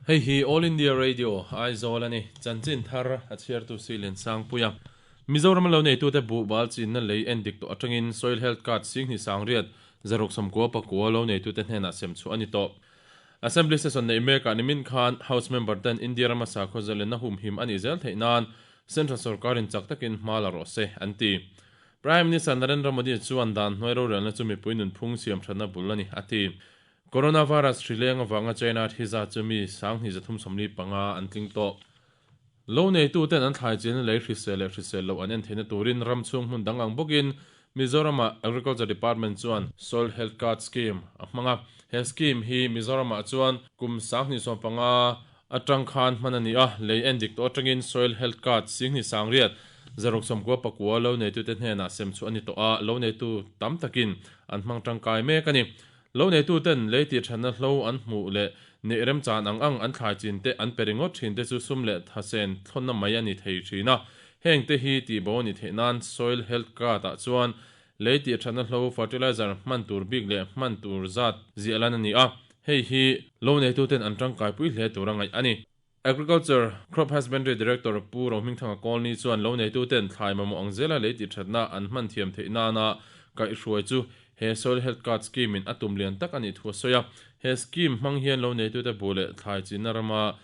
Hei hi All India Radio, Aizawl a ni. Chanchin thar a chhiartu Silian Sangpuia. Mizoram a lo neitute buh bal chinna lei en dik tawh atangin Soil Health Card Singhni Sangriat, Zaruk Sawmkua Pakua lo neitute hnenah sem chhuah a ni tawh. Assembly session neih mekah nimin khan House member ten India rama sakhaw zalenna humhim a nih zel theih nan Central sorkarin chak takin hma la rawh se, an ti. Prime Minister Narendra Modi chuan dan hnuai rorelna chu mipui nunphung siam thatna bul a ni, a ti. Coronavirus hri leng avanga China thi zat chu mi 2375 an tling tawh. Lo neituten an thlai chinna lei hrisel leh hrisel loh an en theihna turin ram chhung hmun dang ang bawkin Mizoram-ah Agriculture Department chuan Soil Health Card Scheme a hmang a. He scheme hi Mizoram-ah chuan kum 2015 atang khan hman a ni a, lei en dik tawh atangin Soil Health Card 29 699 lo neitute hnenah sem chhuah a ni tawh a, lo neitu tam takin an hmang tangkai mek a ni. Lo neituten lei tih thatna hlo an hmuh leh neih remchan ang ang an thlai chin te an pe ringawt thin te chu sum leh thasen thlawnna mai a ni thei thin a. Heng te hi tihbo a nih theih nan Soil Health Card ah chuan lei tih thatna hlo fertilizer hman tur bik leh hman tur zat ziah lan a ni a, hei hi lo neituten an tangkaipui hle tur a ngaih a ni. Agriculture Crop Husbandry Director Pu Rohmingthanga Kawlni chuan lo neituten thlai mamawh ang zela lei tih thatna an hman thiam theih nana kaihhruai chu he Soil Health Card Scheme in a tum lian tak a nih thu a sawi a. He scheme hmang hian lo neitute buh leh thlai chinna rama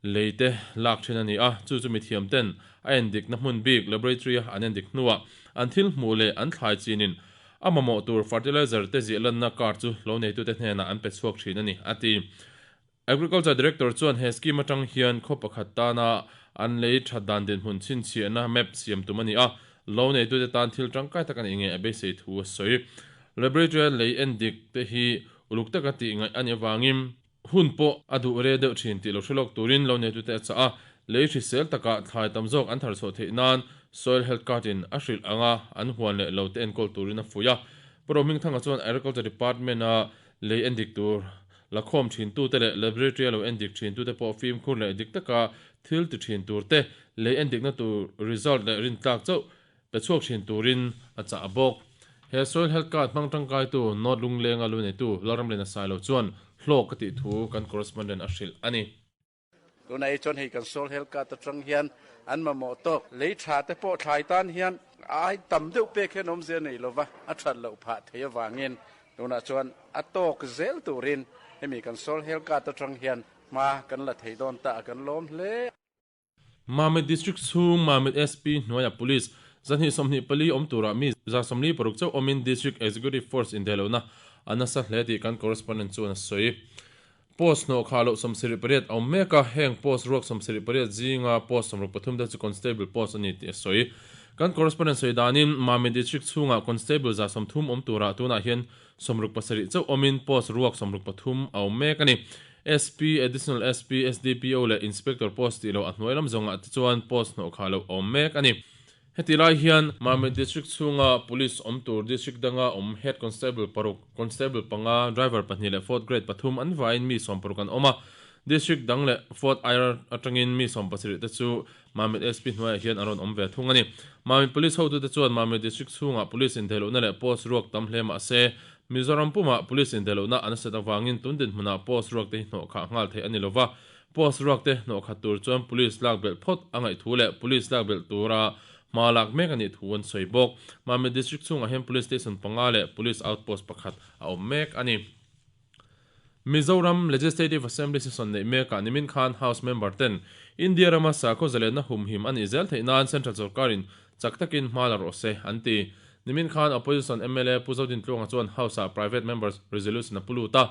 lei te lak thin a ni a, chu chu mithiam ten a endikna hmun bik laboratory a an endik hnuah an thil hmuh leh an thlai chinin a mamawh tur fertilizer te ziah lanna card chu lo neitute hnenah an pe chhuak thin a ni, a ti. Agriculture Director chuan he scheme atang hian khaw pakhat tana an lei that dan dinhmun chhinchhiahna map siam tum a ni a, lo neitute tan thil tangkai tak a nih ngei a beisei thu a sawi. Laboratory-a lei endik te hi uluk taka tih ngaih a nih avangin hun pawh a duh re deuh thin tih lo hre lawk turin lo neitute a chah a, lei hrisel takah thlai tam zawk an thar chhuah theih nan Soil Health Card in a hrilh anga an huan leh lo te enkawl turin a fuih a. Pu Rohmingthanga chuan Agriculture Department-a Lei endik tur la khawm thintute leh laboratory-a lo endik thintute pawh fimkhur leh dik taka thil ti thin tur te, lei endikna tur result leh rintlak chauh pe chhuak thin turin a chah bawk. He Soil Health Card hmang tangkaitu North Lunglenga lu neitu Lalramliana Sailo chuan hlawk ka tih thu kan correspondent a hrilh a ni. Tunah hi chuan hei kan Soil Health Card atang hian an mamawh tawk. Lei tha te pawh thlai tan hian ai tam deuh pek hian awmzia nei lova a that loh phah thei avangin tunah chuan a tawk zel turin hemi kan Soil Health Card atang hian hma kan la thei dawn ta a kan lawm hle. Mamit District chhung Mamit SP hnuaia Police 224 awm turah mi 46 chauh awmin District Executive Force indehlona a nasa hle tih kan correspondent chuan a sawi. Post hnawh khah loh 78 a awm mek a, heng post ruak 78 zinga post 63 te chu Constable post a ni tih a sawi. Kan correspondent sawi danin Mamit District chhungah Constable 30 awm turah tunah hian 67 chauh awmin post ruak 63 a awm mek a ni. SP, Additional SP, SDPO leh Inspector post tih loh a hnuai lam zawngah te chuan post hnawh khah loh a awm mek a ni. Heti lai hian Mamit District chhunga Police awm tur District danga awm Head Constable paruk, Constable panga, Driver pahnih leh Fourth Grade pathum an vaiin mi sawmparuk an awm a. District dang leh Fourth IR atangin mi sawmpasarih te chu Mamit SP hnuaiah hian an rawn awm ve thung a ni. Mamit Police hotute chuan Mamit District chhungah Police intheilohna leh Post ruak tam hle mah se, Mizoram pumah Police intheilohna an set avangin tun dinhmunah Post ruak te hi hnawh khah nghal theih a ni lova, Post ruak te hnawh khat tur chuan Police lak belh phawt a ngaih thu leh Police lak belh tura hma lak mek a nih thu an sawi bawk. Mamit District chhungah hian Police Station panga leh Police Outpost pakhat a awm mek a ni. Mizoram Legislative Assembly session neih mekah nimin khan House member ten India rama sakhaw zalenna humhim a nih zel theih nan Central sorkarin chak takin hma la rawh se an ti. Nimin khan Opposition mla Pu Zodintluanga chuan House-ah Private Members Resolution a pu lut a,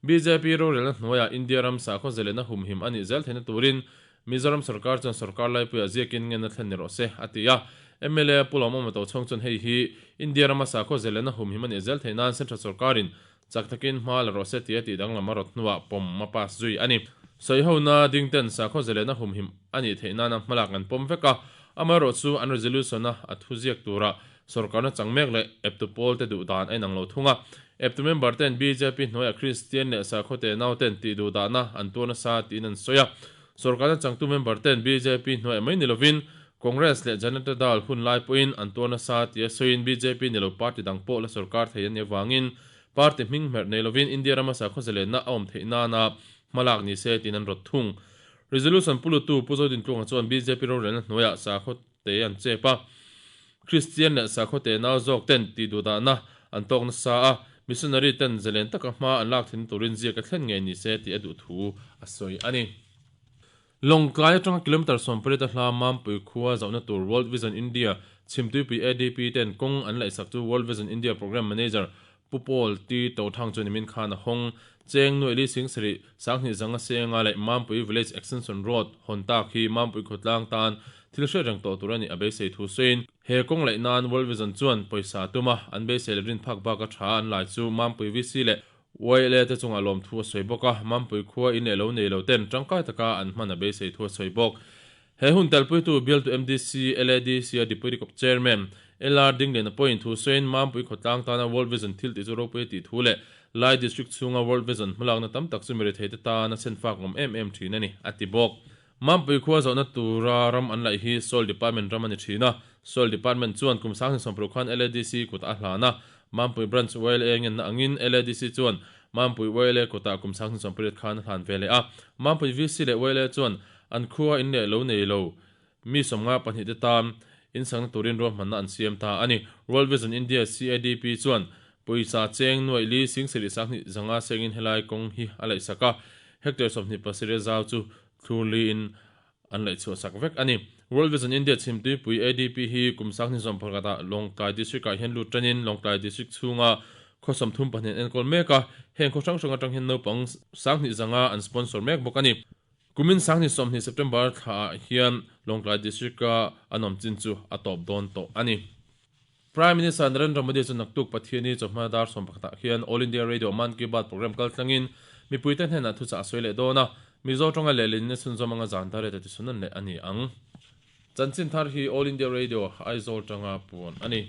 Bjp rorelna hnuaiah India ram sakhaw zelena humhim a nih zel theihna turin Mizoram sorkar chuan sorkar laipuiah ziakin ngenna thlen ni rawh se, a ti a. Mla Pu Lawmawma Tochhawng chuan hei hi India rama sakhaw zelena humhim a nih zel theih nan Central sorkarin chak takin hma la rawh se tia tih danglam a rawt hnuah pawm a pass zui a ni. Sawihona ding ten sakhaw zelena humhim a nih theih nana hmalak an pawm vek a, amaherawhchu an resolution-a a thuziak turah Sorkarna chang mek leh eptu pawl te duh dan a inang lo thung a. Eptu member ten bjp hnuaiah Kristian leh sakhaw te nau ten tih duh dahna an tuar nasa tiin an sawi a. Sorkarna changtu member ten bjp hnuaiah mai ni lovin Congress leh Janata Dal hun lai pawhin an tuar nasa tia sawiin bjp ni lo party dang pawh la sorkar thei an nih avangin party hming hmerh nei lovin India rama sakhaw zalenna a awm theih nana hmalak ni se tiin an rawt thung. Resolution pulutu Pu Zodintluanga chuan bjp rorelna hnuaiah sakhaw te an chep a, Kristian leh sakhaw te nau zawk ten tih duhdahna an tawk nasa a, missionary ten zalen taka hma an lak thin turin ziak a thlen ngei ni se tih a duh thu a sawi a ni. Lawngtlai atanga kilometre 18 a hla Mampui khua zauhna tur World Vision India Chhimtuipui ADP ten kawng an laihsak chu World Vision India Programme Manager Pu Paul T Tothang chu nimin khan a hawng. Cheng Nuaili Singsarih Sanghnih Zanga Senga leh Mampui Village Extension Road hawn tak hi Mampui khawtlang tan thil hriat reng tawh tur a nih a beisei thu sawiin he kawng laih nan World Vision chuan pawisa a tum a, an beisei leh rin phak bak a tha an lai chu Mampui VC leh YLA te chungah lawmthu a sawi bawk a, Mampui khua in leh lo nei lo ten tangkai taka an hman a beisei thu a sawi bawk. He hun telpuitu bialtu MDC, LADC a Deputy Cop Chairman, LR Dingliana pawhin thu sawiin Mampui khawtlang tana World Vision thil tih chu ropui a tih thu leh Lai District chhunga World Vision hmalakna tam tak chu mirethei te tana chhenfak awm em em thin a ni, a ti bawk. Mampui khua zawhna tura ram an laih hi Soil Department ram a ni thin a, Soil Department chuan kum 2020 khan LADC kut a hlan a, Mampui Branch YLA ngenna angin LADC chuan Mampui YLA kutah kum 2020 khan a hlan ve leh a, Mampui VC leh YLA chuan an khua in leh lo nei lo mi 52 te tan in sakna turin ruahmanna an siam ta a ni. World Vision India CADP chuan pawisa cheng nuaih li singsarih sanghnih zanga sengin helai kawng hi a laihsak a, hectare 27 zau chu thlur liin an laihchhuah sak vek a ni. World Vision India chhimtuipui ADP hi kum 2021 ah Lawngtlai District ah hian lut tanin Lawngtlai District chhunga khaw 32 an enkawl mek a, heng khaw hrang hrang atang hian naupang 20 zanga an sponsor mek bawk a ni. Kumin 2020 September thla ah hian Lawngtlai District a an awm chin chu a tawp dawn tawh a ni. Prime Minister Narendra Modi chu naktuk Pathiani chawhma dar 11 ah hian All India Radio Mann Ki Baat programme kal tlangin mipuite hnenah thuchah a sawi leh dawn a, Mizo tawnga lehlin na chhunzawm anga zan dar eta tisun an leh a ni ang. Chanchin thar hi All India Radio Aizawl tanga puan a ni.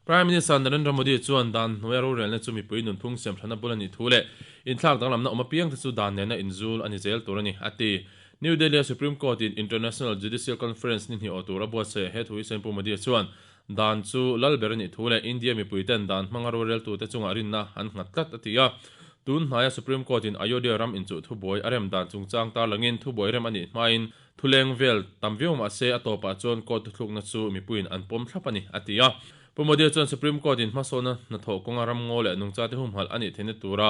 Prime Minister Narendra Modi chuan dan hnuaia rorelna chu mipui nunphung siamthana bul a nih thu leh inthlak danglamna awm apiang te chu dan nena inzul a ni zel tur a ni, a ti. New Delhi-a Supreme Court-in International Judicial Conference ni hnih awh tur a buatsaih he thu hi sawiin Pu Modi chuan Dan chu lal ber a nih thu leh India mipuiten dan hmanga roreltute chungah rinna an nghat tlat a ti a. Tun hnaia Supreme Court-in Ayodhya ram inchuh thubuai a rem dan chungchang tarlangin thubuai rem a nih hmain thuleng vel tam viau mah se a tawpah chuan court thuthlukna chu mipuiin an pawm thlap a ni, a ti a. Pu Modi chuan Supreme Court-in hmasawna hnathawh kawnga ramngaw leh nungchate humhalh a nih theihna tura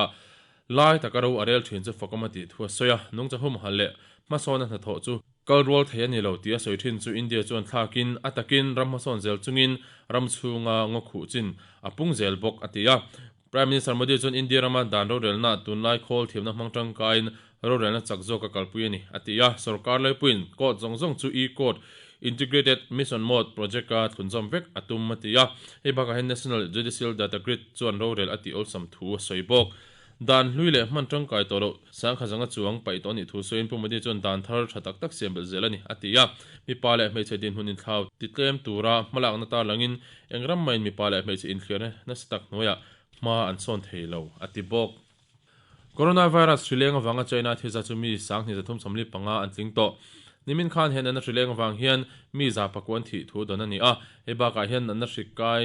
Lai taka ro a rel thin chu fakawm a tih thu a sawi a, nungcha humhalh leh hmasawna hnathawh chu kal rual thei a ni lo tih a sawi thin chu India chuan thlakin a takin ram hmasawn zel chungin ram chhunga ngaw khuh chin a pung zel bawk a ti a. Prime Minister Modi chuan India rama dan rorelna tunlai khawl thiamna hmang tangkaiin rorelna chak zawk a kalpui a ni a ti a, sorkar laipuiin court zawng zawng chu e-court Integrated Mission Mode project a thlunzawm vek a tum a ti a, hei bakah hian National Judicial Data Grid chuan rorel a tih awlsam thu a sawi bawk. Dan hlui leh hman tangkai tawh loh sangkha zanga chuang paih tawh a nih thu sawiin Pu Modi chuan dan thar tha tak tak siam belh zel a ni a ti a, mipa leh hmeichhe dinhmun inthlau ti tlem tura hmalakna tarlangin eng ram maiin mipa leh hmeichhe inthliarna nasa tak hnuaiah hma an sawn thei lo a ti bawk. Coronavirus hrileng avanga China thiza chu mi 2345 an tling tawh. Nimin khan he natna hrileng avang hian mi 100 an thih thu dawn a ni a, hei bakah hian natna hri kai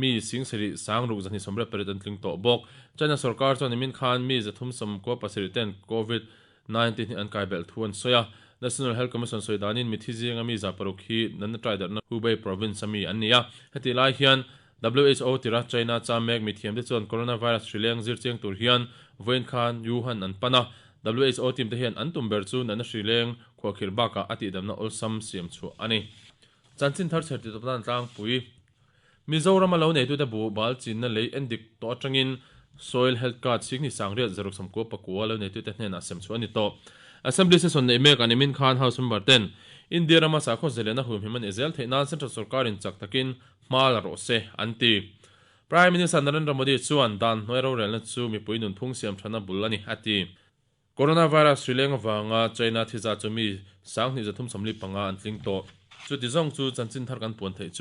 mi 76,228 an tling tawh bawk. China sorkar chuan nimin khan mi 397 ten Covid-19 hi an kai belh thu an sawi a. National Health Commission sawi danin mithi zinga mi 600 hi natna ṭai darhna Hubei province a mi an ni a. Hetih lai hian WHO tira China cham mek mithiam te chuan coronavirus hrileng zir chiang tur hian vawiin khan Wuhan an pan a. WHO team te hian an tum ber chu natna hrileng khuahkhirh bakah a tihdamna awlsam siam chhuah a ni. Chanchin thar chher titawp nan tlangpui. Mizorama lo neitute bu bal chinna lei endik tawh atangin Soil Health Card 26,699 lo neitute hnenah sem chhuah a ni tawh. Assembly session neih mek a nimin khan House member ten India rama sakhaw zelena humhim a nih zel theih nan Central sorkarin chak takin hma la rawh se, an ti. Prime Minister Narendra Modi chuan dan hnuai rorelna chu mipui nunphung siam thana bul a ni, a ti. Coronavirus hrileng avanga China thiza chu mi 2345 an tling tawh. Chuti zawng chu chanchin thar kan puan theih chu.